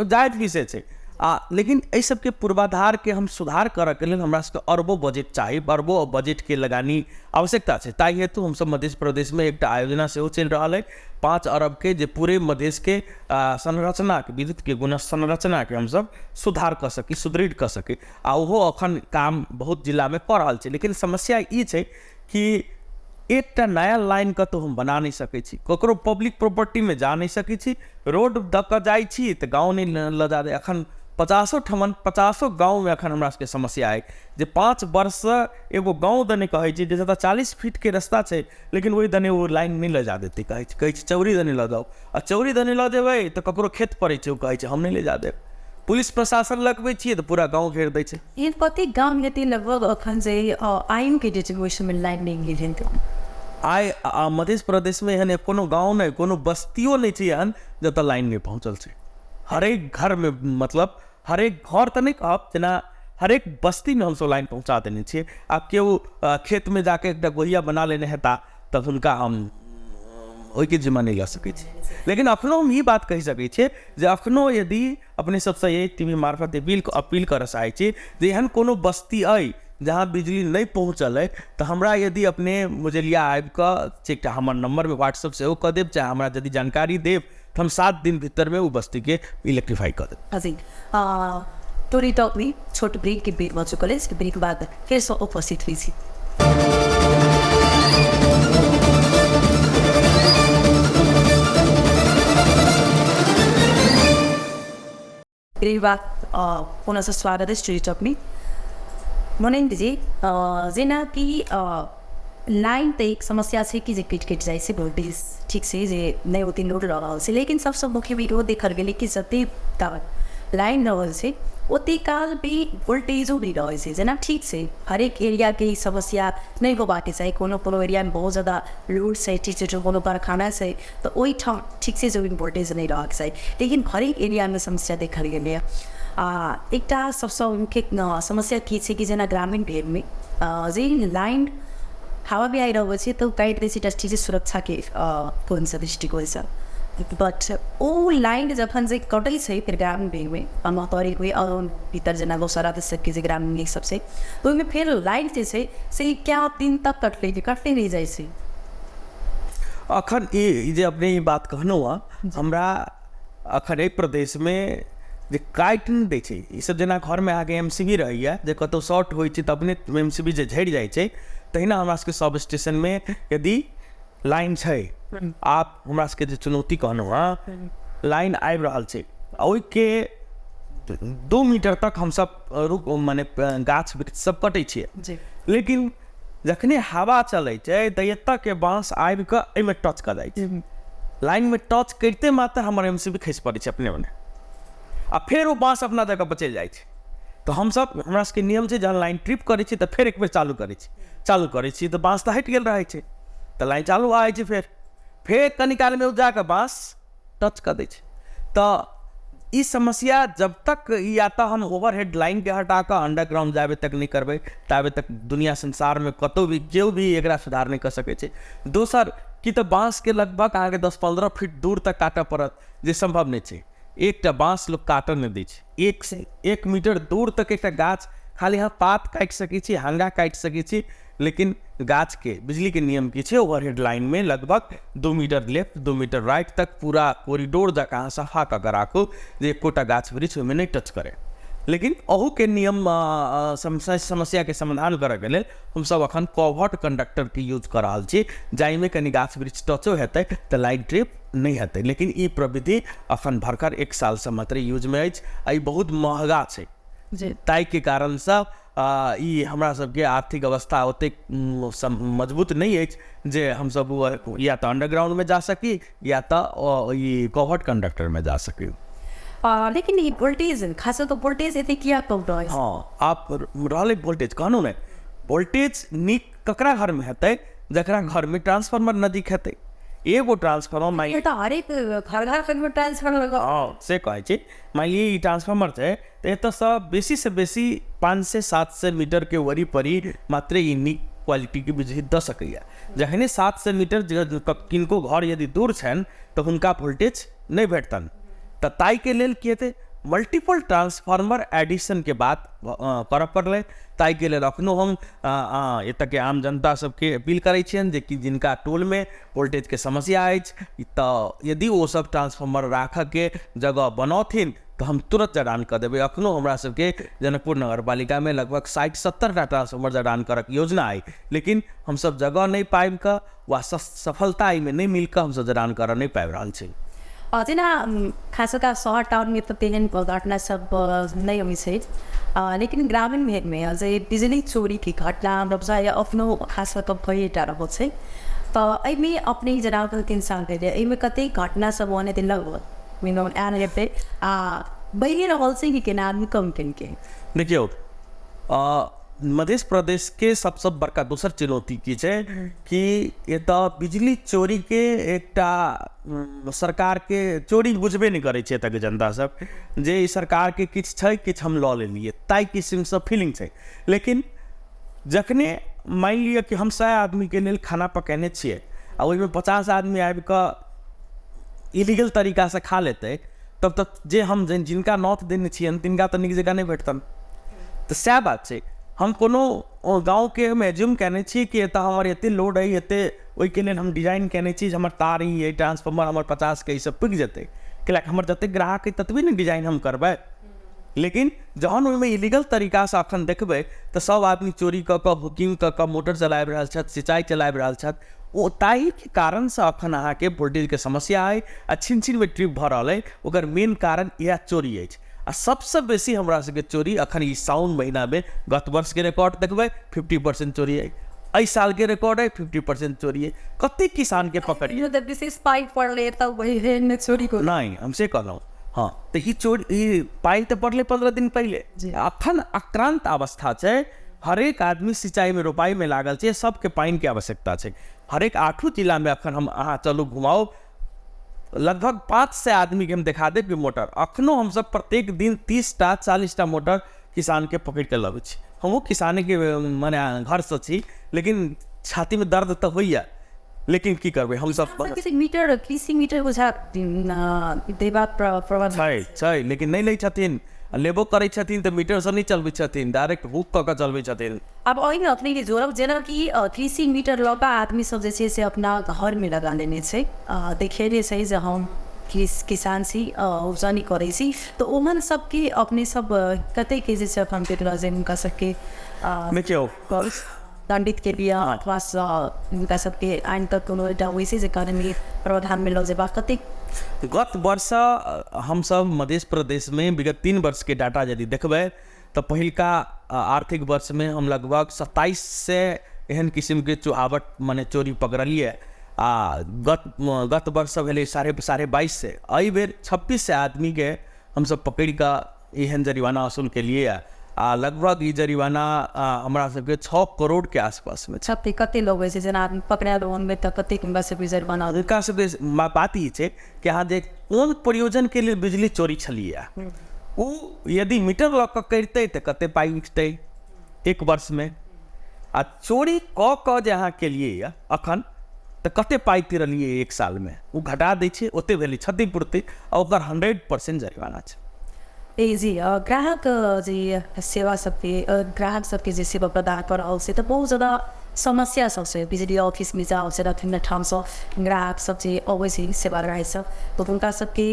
Speaker 2: जायज विषय छै आ लेकिन एहि सबके पूर्वाधारके हम सुधार करऽके लेल हमरा सबके अरबो बजट चाही, अरबो बजटके लगानी आवश्यकता छै। ताहि हेतु हमसब मध्य प्रदेशमे एकटा आयोजना सेहो चलि रहल अइ 5 अरबके, जे पूरे मधेशके संरचनाके विद्युतके गुण संरचनाके हमसब सुधार कऽ सकी, सुदृढ़ कऽ सकी आ ओहो अखन काम बहुत जिलामे कऽ रहल छै। लेकिन समस्या ई छै कि एकटा नया लाइन कतहु हम बना नहि सकै छी, ककरो पब्लिक प्रॉपर्टीमे जा नहि सकै छी, रोड दऽ कऽ जाइ छी तऽ गाँव नहि लऽ जा दे। अखन 50 ठमन 50 गाँवमे अखन हमरा सबके समस्या अइ जे 5 वर्षसँ एगो गाँव दने कहै छै जे जतऽ 40 फीटके रस्ता छै लेकिन ओहि दने ओ लाइन नहि लऽ जा देतै, कहै छै चौरी दने लऽ जाउ आ चौरी दने लऽ जेबै तऽ ककरो खेत पड़ै छै, ओ कहै छै हम नहि लऽ जा देब। पुलिस प्रशासन लगबै छियै तऽ पूरा गाँव घेर दै छै।
Speaker 1: एहन कतेक गाम हेतै लगभग अखन जे आइनके डिस्ट्रीब्यूशनमे लाइन नहि गेल हेतै?
Speaker 2: आइ मध्य प्रदेशमे एहन कोनो गाँव नहि, कोनो बस्तियो नहि छै एहन जतऽ लाइन नहि पहुँचल छै। हरेक घरमे, मतलब हरेक घर तऽ नहि कहब, जेना हरेक बस्तीमे हमसब लाइन पहुँचा देने छियै। आब केओ खेतमे जाके एकटा गोहिया बना लेने हेता तऽ हुनका हम ओहिके जिम्मा नहि लऽ सकै छी। लेकिन अखनो हम ई बात कहि सकै छियै जे अखनो यदि अपने सबसँ एहि टी वी मार्फत अपील करऽ चाहै छी जे एहन कोनो बस्ती अइ जहाँ बिजली नहि पहुँचल अइ तऽ हमरा यदि अपने मुजलिया आबिकऽ एकटा हमर नम्बरमे व्हाट्सअप सेहो कऽ देब, चाहे हमरा यदि जानकारी देब तऽ हम 7 दिन भीतरमे ओ बस्तीके इलेक्ट्रीफाई कऽ देब।
Speaker 1: जी टोरी टॉक में छोट ब्रेक के बेर भऽ चुकल अछि, ब्रेक बाद फेरसँ उपस्थित होइ छी। ब्रेक बाद पुनः स्वागत अछि टोरी टॉक में। मोनिंद जी, जेना कि लाइन तऽ एक समस्या छै कि जे कटि कटि जाइ छै, वोल्टेज ठीक छै जे नहि ओते लोड लऽ रहल छै, लेकिन सबसँ मुख्य भी इहो देखल गेलै कि जतेक काल लाइन रहल छै ओते काल भी वोल्टेजो नहि रहै छै। जेना ठीक छै हरेक एरियाके ई समस्या नहि होबाके चाही, कोनो कोनो एरियामे बहुत ज्यादा लोड छै, ठीक छै कोनो कारखाना छै तऽ ओहिठाम ठीक छै जे ओहिमे वोल्टेज नहि रहऽके चाही, लेकिन हरेक एरियामे समस्या देखल गेलैए। आ एकटा सबसँ मुख्य समस्या की छै कि जेना ग्रामीण भेदमे जे लाइन हावा बिहाड़ि अबै छै तऽ ओ काटि दै छै, ठीक छै सुरक्षाके कोणसँ दृष्टिकोणसँ, बट ओ लाइन जखन जे कटै छै फेर ग्रामीण भेगमे महतरीके आओर भीतर जेना दोसरा सबके जे ग्रामीण सब छै, तऽ ओहिमे फेर लाइन जे छै से कए दिन तक कटले कटले रहि जाइ छै।
Speaker 2: अखन ई जे अपने ई बात कहलहुँ हँ, हमरा अखन एहि प्रदेशमे जे काटि नहि दै छै ईसब, जेना घरमे अहाँके एम सी बी रहैए जे कतहु शॉर्ट होइ छै तऽ अपने एम सी बी जे झड़ि जाइ छै, तहिना हमरा सबके सब स्टेशनमे यदि लाइन छै। आब हमरा सबके जे चुनौती कहलहुँ हँ, लाइन आबि रहल छै, ओहिके 2 मीटर तक हमसब रुक मने गाछ वृक्ष सब कटै छियै, लेकिन जखने हवा चलै छै तऽ एतऽके बाँस आबिकऽ एहिमे टच कऽ जाइ छै। लाइनमे टच करिते मात्र हमर एम सी बी खसि पड़ै छै अपने मने, आ फेर ओ बाँस अपना जगह पर चलि जाइ छै। तऽ हमसब, हमरा सबके नियम छै, जहन लाइन ट्रिप करै छी तऽ फेर एक बेर चालू करै छी, चालू करै छी तऽ बाँस तऽ हटि गेल रहै छै, तऽ लाइन चालू भऽ जाइ छै। फेर फेर कनी कालमे ओ जाकऽ बाँस टच कऽ दै छै। तऽ ई समस्या जब तक या तऽ हम ओवरहेड लाइनके हटा कऽ अंडरग्राउंड जाबे तक नहि करबै, ताबे तक दुनिया संसारमे कतहु भी केओ भी एकरा सुधार नहि कऽ सकै छै। दोसर कि तऽ बाँसके लगभग अहाँके 10-15 फीट दूर तक काटऽ पड़त, जे सम्भव नहि छै। एकटा बाँस लोक काटऽ नहि दै छै, 1 मीटर दूर तक एकटा गाछ खाली अहाँ पात काटि सकै छी, हंगा काटि सकै छी, लेकिन गाछके बिजलीके नियम की छै, ओवरहेड लाइनमे लगभग 2 मीटर लेफ्ट 2 मीटर राइट तक पूरा कॉरिडोर जकाँ अहाँ सफा कऽ कऽ राखू जे एकोटा गाछ वृक्ष ओहिमे नहि टच करै। लेकिन अहूके नियम समस्याके समाधान करऽके लेल हमसब अखन कवर्ड कंडक्टरके यूज कऽ रहल छी, जाहिमे कनि गाछ वृक्ष टचो हेतै तऽ लाइन ट्रिप नहि हेतै। लेकिन ई प्रविधि अखन भरकर 1 सालसँ मात्र यूजमे अछि आ ई बहुत महगा छै, ताहिके कारणसँ ई हमरा सबके आर्थिक अवस्था ओतेक मजबूत नहि अछि जे हमसब या तऽ अंडरग्राउंडमे जा सकी या तऽ ई कवर्ड कंडक्टरमे जा सकी।
Speaker 1: लेकिन ई वोल्टेज, खास कऽ वोल्टेज एते किया कम रहै?
Speaker 2: हँ, आब रहलै वोल्टेज, कहलहुँ ने वोल्टेज नीक ककरा घरमे हेतै, जकरा घरमे ट्रांसफार्मर नजदीक हेतै। एगो ट्रांसफार्मर
Speaker 1: तऽ हरेक घर घरमे ट्रांसफार्मर।
Speaker 2: हँ, से कहै छी, मानि लिअ ई ट्रांसफार्मर छै तऽ एतऽसँ बेसीसँ बेसी 500-700 मीटरके वरी परी मात्रे ई नीक क्वालिटीके बिजली दऽ सकैए। जखने 700 मीटर किनको घर यदि दूर छनि तऽ हुनका वोल्टेज नहि भेटतनि। तऽ ताहिके लेल की हेतै, मल्टीपल ट्रांसफार्मर एडिशनके बात करऽ पड़लै। ताहिके लेल अखनो हम एतऽके आम जनता सबके अपील करै छियनि जे कि जिनका टोलमे वोल्टेजके समस्या अछि तऽ यदि ओ सब ट्रांसफार्मर राखऽके जगह बनौथिन तऽ हम तुरत जड़ान कऽ देबै। अखनो हमरा सबके जनकपुर नगरपालिकामे लगभग 60-70 टा ट्रांसफार्मर जड़ान करऽके योजना अइ, लेकिन हमसब जगह नहि पाबि कऽ वा सफलता एहिमे नहि मिल कऽ हमसब जड़ान करऽ नहि पाबि रहल छी।
Speaker 1: जेना खास कऽ शहर टाउनमे तऽ तेहन घटना सब नहि होइ छै, लेकिन ग्रामीण भेगमे जे बिजली चोरीके घटना हमरा अपनो खास कऽ भइएटा रहल छै, तऽ एहिमे अपने जेना 3 साल भेलै, एहिमे कतेक घटना सब ओने लगभग मिनिमम आयल हेतै आ बढ़ि रहल छै कि केना आदमी कम केलकै?
Speaker 2: देखियौ, मध्य प्रदेशके सबसँ बड़का दोसर चुनौती की छै कि एतऽ बिजली चोरीके एकटा सरकारके चोरी बुझबे नहि करै छै एतऽके जनता सब, जे ई सरकारके किछु छै किछु हम लऽ लेलियै ताहि किसिमसँ फीलिंग छै। लेकिन जखने मानि लिअ कि हम 100 आदमीके लेल खाना पकेने छियै आ ओहिमे 50 आदमी आबिकऽ इलीगल तरीकासँ खा लेतै, तब तक जे हम जिनका नौत देने छियनि तिनका तऽ नीक जकाँ नहि भेटतनि। तऽ सएह बात छै, हम कोनो गाँवके हम एज्यूम कयने छी कि एतऽ हमर एते लोड अइ, एते ओहिके लेल हम डिजाइन कयने छी जे हमर तार ई अइ, ट्रांसफार्मर हमर 50के ई सब पुगि जेतै, कैलाकि हमर जतेक ग्राहक अइ ततबे ने डिजाइन हम करबै। लेकिन जहन ओहिमे इलीगल तरीकासँ अखन देखबै तऽ सब आदमी चोरी कऽ कऽ हुकिंग कऽ कऽ मोटर चलाबि रहल छथि, सिंचाइ चलाबि रहल छथि। ओ ताहिके कारणसँ अखन अहाँके वोल्टेजके समस्या अइ आ छिन छिनमे ट्रिप भऽ रहल अइ, ओकर मेन कारण इएह चोरी अछि। आ सबसँ बेसी हमरा सबके चोरी अखन ई साउन महीनामे, गत वर्षके रिकॉर्ड देखबै 50% चोरी अइ, एहि सालके रिकॉर्ड अइ 50% चोरी अइ। कतेक किसानके पकड़ियै,
Speaker 1: विशेष पाइ पड़लै तब वही चोरी
Speaker 2: नहि, हम से कहलहुँ। हँ, तऽ ई चोरी ई पानि तऽ पड़लै 15 दिन पहिले, अखन आक्रांत अवस्था छै, हरेक आदमी सिंचाइमे रोपाइमे लागल छै, सबके पानिके आवश्यकता छै। हरेक 8 जिलामे अखन हम अहाँ चलू घुमाउ, लगभग 500 आदमीके हम देखा देब कि मोटर अखनो हमसब प्रत्येक दिन 30टा 40टा मोटर किसानके पकड़िके लबै छी। हमहूँ किसानेके मने घरसँ छी, लेकिन छातीमे दर्द तऽ होइए। लेकिन की करबै हमसब।
Speaker 1: मीटर, कृषि मीटर बुझा देबाक प्रबंध
Speaker 2: छै, छै, लेकिन नहि लै छथिन। लेबो करै छथिन तऽ मीटरसँ नहि चलबै छथिन, डायरेक्ट हुक कऽ कऽ चलबै छथिन।
Speaker 1: आब ओहिमे अपनेके जोड़ब, जेनाकि कृषि मीटर लऽ कऽ आदमी सब जे छै से अपना घरमे लगा लेने छै, देखेने छै जे हम किसान छी, उपजनी करै छी, तऽ ओहन सबके अपने सब कतेकके जे छै एखन जे हुनका सबके
Speaker 2: देखियौ
Speaker 1: दण्डित के लिए अथवा हुनका सबके आइन तक कोनो एकटा होइ छै जे कानूनी प्रावधानमे लऽ जेबाक कतेक?
Speaker 2: गत वर्ष हमसब मध्य प्रदेशमे विगत 3 वर्षके डाटा यदि देखबै तऽ पहिलका आर्थिक वर्षमे हम लगभग 2700 एहन किसिमके चुहावट मने चोरी पकड़लियै आ गत वर्ष भेलै 2250। एहि बेर 2600 आदमीके हमसब पकड़ि कऽ एहन जरिमाना वसूल केलियै आ लगभग ई जरिमाना हमरा सबके 6 करोड़ के आसपासमे
Speaker 1: छै। कते लोग होइ छै जेना आदमी पकड़ायल ओहनमे तऽ कतेक हुनका सबके जरिमाना?
Speaker 2: हुनका सबके बात ई छै कि अहाँ जे कोन प्रयोजनके लेल बिजली चोरी छलियै ओ यदि मीटर लऽ कऽ करितै तऽ कते पाइ उठतै एक वर्षमे, आ चोरी कऽ कऽ जे अहाँ केलियै यऽ अखन तऽ कते पाइ तिरलियै एक सालमे, ओ घटा दै छै, ओते भेलै क्षतिपूर्ति आ ओकर 100% जरिमाना छै।
Speaker 1: जी ग्राहक जे सेवा सबके, ग्राहक सबके जे सेवा प्रदान कऽ रहल छै तऽ बहुत ज्यादा समस्या सब छै। बिजली ऑफिसमे जाउ छै, विभिन्न ठामसँ ग्राहक सब जे अबै छै सेवा रहै सब तऽ हुनका सबके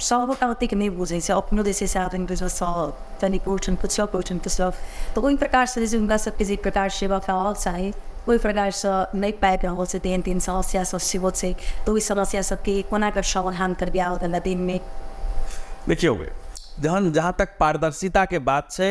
Speaker 1: सबटा ओतेक नहि बुझै छै, अपनो जे छै से आदमी बुझलसँ तनिक ओहिठाम पुछलक ओहिठाम पुछलक, तऽ ओहि प्रकारसँ जे छै हुनका सबके जे प्रकार सेवा पाबक चाही ओहि प्रकारसँ नहि पाबि रहल छै। तेहन तेहन समस्या सब सेहो छै, तऽ ओहि समस्या सबके कोना कऽ समाधान करबै आबयवला दिनमे?
Speaker 2: देखियौ, जहन जहाँ तक पारदर्शिताके बात छै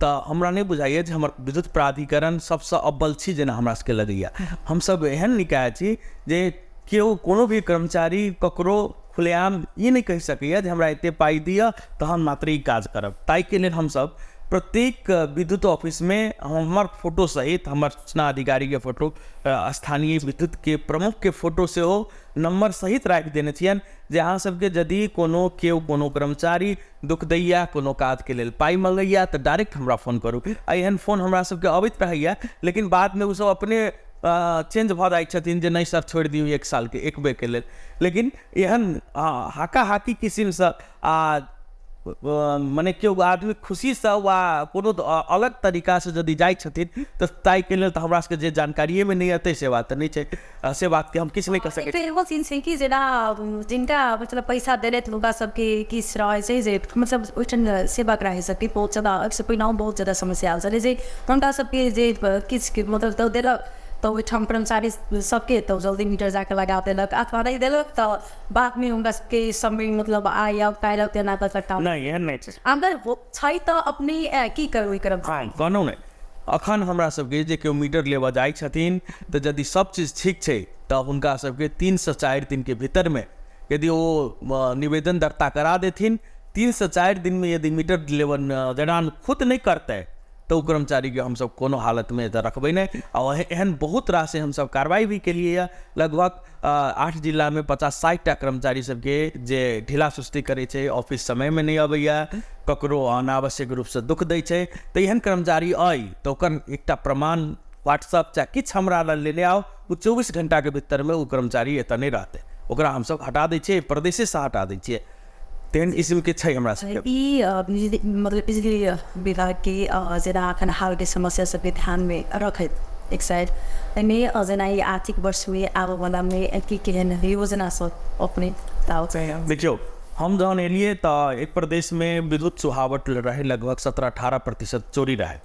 Speaker 2: तऽ हमरा नहि बुझाइए जे हमर विद्युत प्राधिकरण सबसँ अव्वल छी जेना हमरा सबके लगैए। हमसब एहन निकाय छी जे केओ कोनो भी कर्मचारी ककरो खुलेआम ई नहि कहि सकैए जे हमरा एते पाइ दिअ तहन मात्र ई काज करब। ताहिके लेल हमसब प्रत्येक विद्युत ऑफिसमे हमर फोटो सहित हमर सूचना अधिकारीके फोटो, स्थानीय विद्युतके प्रमुखके फोटो सेहो नम्बर सहित राखि देने छियनि जे अहाँ सबके यदि कोनो केओ कोनो कर्मचारी दुख दैया, कोनो काजके लेल पाइ मँगैया तऽ डायरेक्ट हमरा फोन करू। आ एहन फोन हमरा सबके अबैत रहैया, लेकिन बादमे ओसब अपने चेंज भऽ जाइ छथिन जे नहि सर छोड़ि दियौ एक सालके एक बेरके लेल। लेकिन एहन हाका हाकी किसिमसँ आ मने केओ आदमी खुशीसँ वा कोनो अलग तरीकासँ यदि जाइ छथिन तऽ ताहिके लेल तऽ हमरा सबके जे जानकारिएमे नहि एतै से बात तऽ नहि छै, से बातके हम किछु नहि कहि सकै छी।
Speaker 1: एगो चीज छै कि जेना जिनका मतलब पैसा देले हुनका सबके किछु रहै छै जे मतलब ओहिठाम सेवा ग्राही सबके बहुत ज्यादा एहिसँ पहिने बहुत ज्यादा समस्या आयल छलै जे हुनका सबके जे किछु मतलब देलक तऽ ओहिठाम कर्मचारी सबके तऽ जल्दी मीटर जाके लगा देलक अथवा नहि देलक तऽ बादमे हुनका सबके समय मतलब आइ आउ काल्हि आउ तेना कऽ कऽ।
Speaker 2: नहि, एहन नहि छै।
Speaker 1: अगर छै तऽ अपने की करबै कर्मचारी?
Speaker 2: कहलहुँ नहि, अखन हमरा सबके जे केओ मीटर लेबऽ जाइ छथिन तऽ यदि सब चीज ठीक छै तऽ हुनका सबके 3 से 4 दिनके भीतरमे यदि ओ निवेदन दर्ता करा देथिन, 3 से 4 दिनमे यदि मीटर लेबऽ जड़ान खुद नहि करतै तऽ ओ कर्मचारीके हमसब कोनो हालतमे एतऽ रखबै नहि। आ एहन बहुत रास हमसब कार्रवाई भी केलियै यऽ। लगभग 8 जिलामे 50-60 टा कर्मचारी सबके जे ढीला सुस्ती करै छै, ऑफिस समयमे नहि अबैया, ककरो अनावश्यक रूपसँ दुख दै छै, तऽ एहन कर्मचारी अइ तऽ ओकर एकटा प्रमाण व्हाट्सअप चाहे किछु हमरा लग लेने आउ, ओ 24 घण्टाके भीतरमे ओ कर्मचारी एतऽ नहि रहतै, ओकरा हमसब हटा दै छियै, प्रदेशेसँ हटा दै छियै। तेहन किसिमके छै हमरा सबके।
Speaker 1: ई बिजली मतलब बिजली विभागके जेना एखन हालके समस्या सबके ध्यानमे रखैत एक साइड एहिमे जेना ई आर्थिक वर्षमे आबयवलामे की केहन योजना सब अपने बताउ?
Speaker 2: देखियौ, हम जहन एलियै तऽ एक प्रदेशमे विद्युत चुहावट रहै लगभग 17-18% चोरी रहै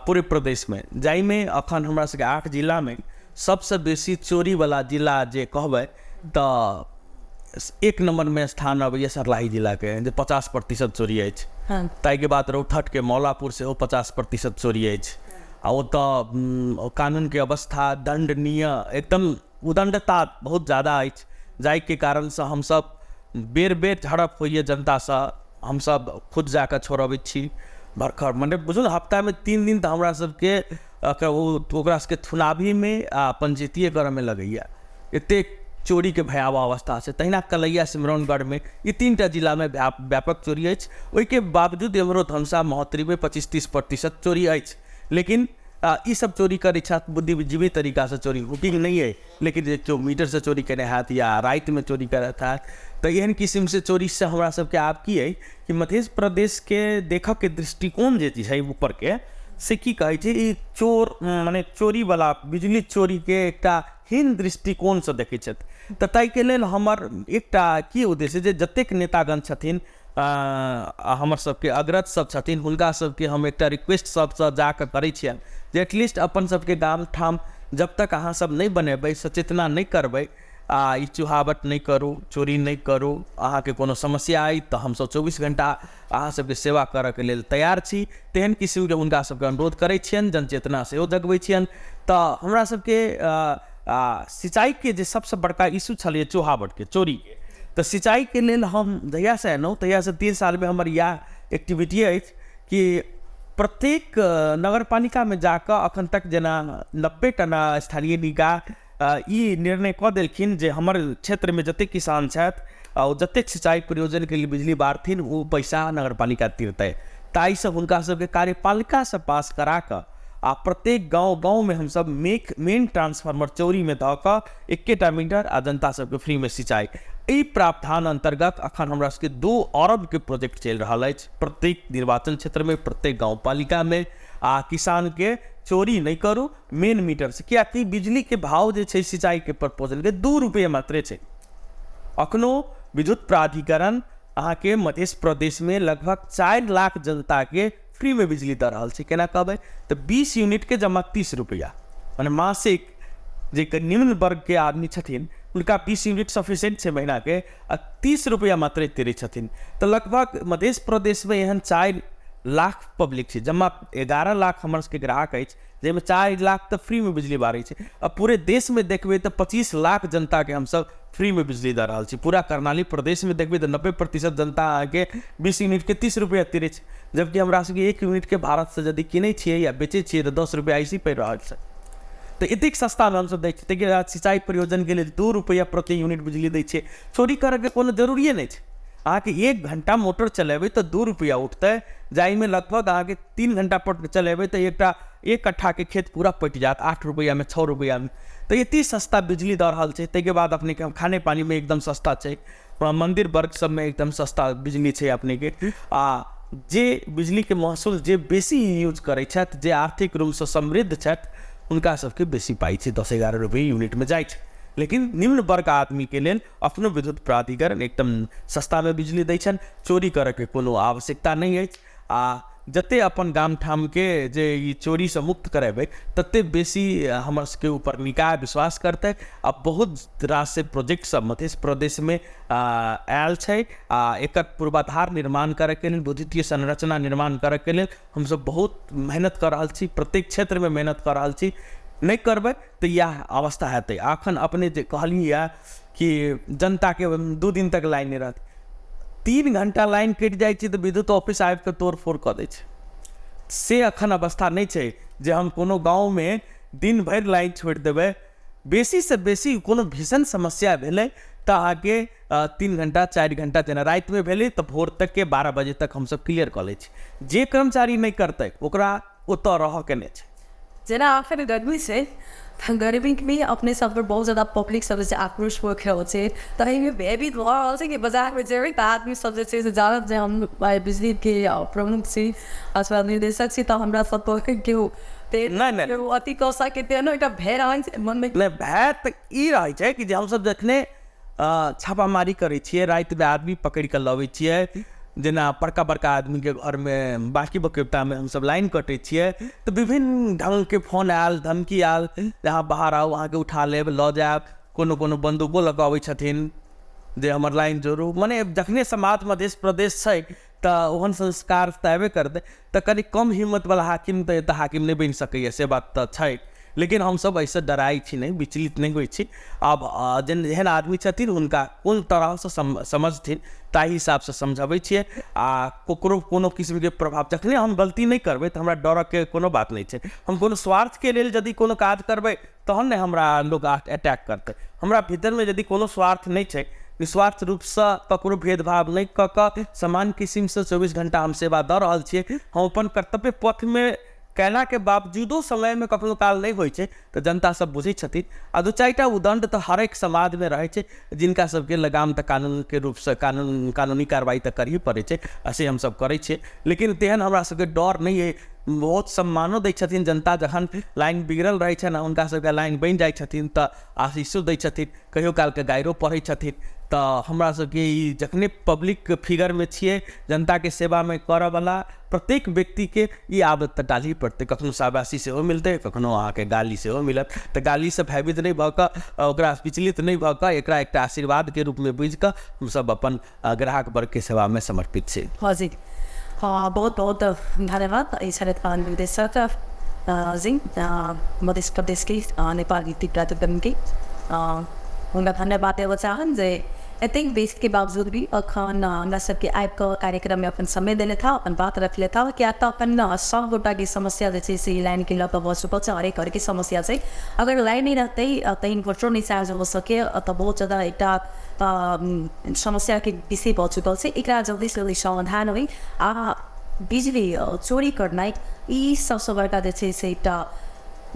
Speaker 2: पूरे प्रदेशमे, जाहिमे अखन हमरा सबके 8 जिलामे सबसँ बेसी चोरीवला जिला जे कहबै तऽ 1 नम्बरमे स्थान अबैया सर्लाही जिलाके, जे 50% चोरी अछि। ताहिके बाद रौतहटके मौलापुर सेहो 50% चोरी अछि। आ ओतऽ कानूनके अवस्था दण्डनीय एकदम उदण्डता बहुत ज्यादा अछि, जाहिके कारणसँ हमसब बेर बेर झड़प होइए जनतासँ, हमसब खुद जाकऽ छोड़बै छी भरखर, मने बुझू ने हफ्तामे 3 दिन तऽ हमरा सबके ओकरा सबके थुनाभीमे आ पंचायतीय करऽमे लगैया, एतेक चोरीके भयावह अवस्था छै। तहिना कलैया सिमरौनगढ़मे ई 3 टा जिलामे व्यापक चोरी अछि। ओहिके बावजूद एम्हरो धनुषा महोत्तरीमे 25-30% चोरी अछि, लेकिन ई सब चोरी करै छथि बुद्धिजीवी तरीकासँ चोरी, हुकिंग नहि अइ, लेकिन जे केओ मीटरसँ चोरी केने हैत या रातिमे चोरी करैत हैत, तऽ एहन किसिमसँ चोरीसँ हमरा सबके आब की अइ कि मध्य प्रदेशके देखऽके दृष्टिकोण जे छै ऊपरके, से की कहै छै, ई चोर मने चोरीवला बिजली चोरीके एकटा हीन दृष्टिकोणसँ देखै छथि। तऽ ताहिके लेल हमर एकटा की उद्देश्य जे जतेक नेतागण छथिन, हमर सबके अग्रज सब छथिन, हुनका सबके हम एकटा रिक्वेस्ट सबसँ जाकऽ करै छियनि जे एटलीस्ट अपन सबके गाम ठाम जब तक अहाँ सब नहि बनेबै, सचेतना नहि करबै, आ ई चुहावट नहि करू, चोरी नहि करू, अहाँके कोनो समस्या अइ तऽ हमसब 24 घण्टा अहाँ सबके सेवा करऽके लेल तैयार छी, तेहन किसिमके हुनका सबके अनुरोध करै छियनि, जनचेतना सेहो जगबै छियनि। तऽ हमरा सबके सिंचाईके जे सबसँ बड़का इशू छलैए चुहावटके, चोरीके, तऽ सिंचाईके लेल हम जहियासँ एलहुँ तहियासँ 3 सालमे हमर इएह एक्टिविटी अछि कि प्रत्येक नगरपालिकामे जाकऽ अखन तक जेना 90 टा स्थानीय निकाय ई निर्णय कऽ देलखिन जे हमर क्षेत्रमे जतेक किसान छथि आ ओ जतेक सिंचाई प्रयोजनके लेल बिजली बारथिन ओ पैसा नगरपालिका तिरतै। ताहिसँ हुनका सबके कार्यपालिकासँ पास करा कऽ आ प्रत्येक गाँव गाँवमे हमसब मेन ट्रांसफार्मर चौरीमे धऽ कऽ एकेटा मीटर आ जनता सबके फ्रीमे सिंचाई, एहि प्रावधान अन्तर्गत अखन हमरा सबके 2 अरबके प्रोजेक्ट चलि रहल अछि प्रत्येक निर्वाचन क्षेत्रमे, प्रत्येक गाँवपालिकामे। आ किसानके चोरी नहि करू मेन मीटरसँ, कियाकि बिजलीके भाव जे छै सिंचाईके प्रपोजलके 2 रुपये मात्रे छै। अखनो विद्युत प्राधिकरण अहाँके मध्य प्रदेशमे लगभग 4 लाख जनताके फ्रीमे बिजली दऽ रहल छै। केना कहबै तऽ 20 यूनिटके जमा 30 रुपैआ, मने मासिक जे निम्न वर्गके आदमी छथिन हुनका 20 यूनिट सफिशिएंट छै महीनाके, आ 30 रुपैआ मात्रे तिरै छथिन। तऽ लगभग मध्य प्रदेशमे एहन 4 लाख पब्लिक छै, जमा 11 लाख हमर सबके ग्राहक अछि, जाहिमे 4 लाख तऽ फ्रीमे बिजली बारै छै। आ पूरे देशमे देखबै तऽ 25 लाख जनताके हमसब फ्रीमे बिजली दऽ रहल छी। पूरा कर्णाली प्रदेशमे देखबै तऽ 90% जनता अहाँके 20 यूनिटके 30 रुपैआ तिरै छै, जबकि हमरा सबके 1 यूनिटके भारतसँ यदि किनै छियै या बेचै छियै तऽ 10 रुपैआ ऐसे पड़ि रहल छै। तऽ एतेक सस्तामे हमसब दै छियै। ताहिके बाद सिंचाई प्रयोजनके लेल 2 रुपैआ प्रति यूनिट बिजली दै छियै। चोरी करैके कोनो जरूरिए नहि छै। अहाँके 1 घण्टा मोटर चलेबै तऽ 2 रुपैआ उठतै, जाहिमे लगभग अहाँके 3 घण्टा पर चलेबै तऽ 1 कट्ठाके खेत पूरा पटि जायत 8 रुपैआमे, 6 रुपैआमे। तऽ एतेक सस्ता बिजली दऽ रहल छै। ताहिके बाद अपनेके खाने पानीमे एकदम सस्ता छै, मन्दिर वर्ग सबमे एकदम सस्ता बिजली छै अपनेके। आ जे बिजलीके महसूल जे बेसी यूज करै छथि, जे आर्थिक रूपसँ समृद्ध छथि, हुनका सबके बेसी पाइ छै, 10-11 रुपैए यूनिटमे जाइ छै। लेकिन निम्न वर्ग आदमीके लेल अपनो विद्युत प्राधिकरण एकदम सस्तामे बिजली दै छनि, चोरी करैके कोनो आवश्यकता नहि अछि। आ जते अपन गाम ठामके जे ई चोरीसँ मुक्त करेबै तते बेसी हमर सबके ऊपर निकाय विश्वास करतै। आ बहुत रास प्रोजेक्ट सब मध्य प्रदेशमे आयल छै, आ एकर पूर्वाधार निर्माण करैके लेल, विद्युतीय संरचना निर्माण करैके लेल हमसब बहुत मेहनत कऽ रहल छी, प्रत्येक क्षेत्रमे मेहनत कऽ रहल छी। नहि करबै तऽ इएह अवस्था हेतै। अखन अपने जे कहलियै कि जनताके 2 दिन तक लाइन नहि रहत, 3 घण्टा लाइन कटि जाइ छै तऽ विद्युत ऑफिस आबिकऽ तोड़ फोड़ कऽ दै छै। से अखन अवस्था नहि छै जे हम कोनो गाँवमे दिन भरि लाइन छोड़ि देबै। बेसीसँ बेसी कोनो भीषण समस्या भेलै तऽ अहाँके 3 घण्टा 4 घण्टा जेना रातिमे भेलै तऽ भोर तकके 12 बजे तक हमसब क्लियर कऽ लै छी। जे कर्मचारी नहि करतै ओकरा ओतऽ रहऽके नहि छै।
Speaker 1: जेना आखिर गर्मी छै तऽ गर्मीमे अपने सब पर बहुत ज्यादा पब्लिक सब जे छै आक्रोश हो रहल छै, तऽ एहिमे भयभीत भऽ रहल छै कि बाजारमे जेबै तऽ आदमी सब जे छै से जानत जे हम बिजलीके प्रमुख छी अथवा निर्देशक छी, तऽ हमरा सब पर केओ
Speaker 2: नहि
Speaker 1: अथी कऽ सकै, तेहनो एकटा भय रहै छै मनमे।
Speaker 2: नहि, भय तऽ ई रहै छै कि जे हमसब जखने छापामारी करै छियै, रातिमे आदमी पकड़ि कऽ लबै छियै, जेना बड़का बड़का आदमीके घरमे बाँकी बकेतामे हमसब लाइन कटै छियै तऽ विभिन्न ढङ्गके फोन आयल, धमकी आयल जे अहाँ बाहर आउ, अहाँके उठा लेब, लऽ जायब। कोनो कोनो बन्दूको लऽ कऽ अबै छथिन जे हमर लाइन जोड़ू। मने जखने समाज मध्य प्रदेश छै तऽ ओहन संस्कार तऽ अयबे करतै, तऽ कनि कम हिम्मतवला हाकिम तऽ एतऽ हाकिम नहि बनि सकैए, से बात तऽ छै। लेकिन हमसब एहिसँ डराइ छी नहि, विचलित नहि होइ छी। आब जेहन आदमी छथिन हुनका कोन तरहसँ समझथिन ताहि हिसाबसँ समझबै छियै। आ ककरो कोनो किस्मके प्रभाव, जखने हम गलती नहि करबै तऽ हमरा डरऽके कोनो बात नहि छै। हम कोनो स्वार्थके लेल यदि कोनो काज करबै तहन ने हमरा लोक अटैक करतै। हमरा भीतरमे यदि कोनो स्वार्थ नहि छै, निस्वार्थ रूपसँ ककरो भेदभाव नहि कऽ कऽ समान किसिमसँ 24 घण्टा हम सेवा दऽ रहल छियै। हम अपन कर्तव्य पथमे कयलाके बावजूदो समयमे कखनो काल नहि होइ छै तऽ जनता सब बुझै छथिन। आ दू चारिटा उदण्ड तऽ हरेक समाजमे रहै छै, जिनका सबके लगाम तऽ कानूनके रूपसँ कानूनी कार्रवाई तऽ करही पड़ै छै, आ से हमसब करै छियै। लेकिन तेहन हमरा सबके डर नहि अइ, बहुत सम्मानो दै छथिन जनता। जखन लाइन बिगड़ल रहै छनि आ हुनका सबके लाइन बनि जाइ छथिन तऽ आशीषो दै छथिन, कहियो कालके गाइरो पढ़ै छथिन। तऽ हमरा सबके ई जखने पब्लिक फिगरमे छियै, जनताके सेवामे करऽवला प्रत्येक व्यक्तिके ई आदत तऽ डालही पड़तै। कखनो शाबाशी सेहो मिलतै, कखनो अहाँके गाली सेहो मिलत। तऽ गालीसँ भयभीत नहि भऽ कऽ, ओकरा विचलित नहि भऽ कऽ, एकरा एकटा आशीर्वादके रूपमे बुझिकऽ हमसब अपन ग्राहक वर्गके सेवामे समर्पित छी।
Speaker 1: हजुर, बहुत बहुत धन्यवाद एहि शरद निर्देशक जी, मध्य प्रदेशके नेपाल विद्युत प्राधिकरणके हुनका धन्यवाद देबऽ चाहन जे एतेक व्यस्तके बावजूद भी अखन हमरा सबके आबि कऽ कार्यक्रममे अपन समय देने था, अपन बात रखले था। किया तऽ अपन सब गोटाके समस्या जे छै से लाइनके लऽ कऽ भऽ चुकल छै, हरेक घरके समस्या छै। अगर लाइन नहि रहतै तऽ इन्भर्टरो नहि चार्ज हो सके, तऽ बहुत ज्यादा एकटा समस्याके विषय भऽ चुकल छै। एकरा जल्दीसँ जल्दी समाधान होइ आ बिजली चोरी करनाइ ई सबसँ बड़का जे छै से एकटा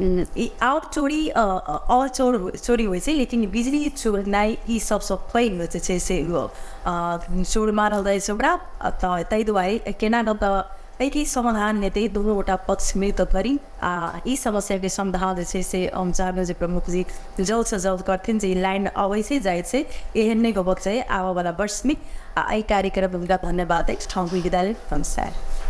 Speaker 1: ई आओर चोरी, आओर चोरी होइ छै, लेकिन बिजली चोरनाइ ई सबसँ पैघ जे छै से चोर मानल जाइ छै ओकरा। तऽ ताहि दुआरे केना कऽ तऽ एहिके समाधान हेतै, दुनू गोटा पक्ष मिल कऽ करी आ ई समस्याके समाधान जे छै से हम चाहबै जे प्रमुख जी जल्दसँ जल्द करथिन, जे ई लाइन अबै छै जाइ छै एहन नहि होबक चाही आबऽवला वर्षमे। आ एहि कार्यक्रममे हुनका धन्यवाद अछि। हम विदा लेब। नमस्कार।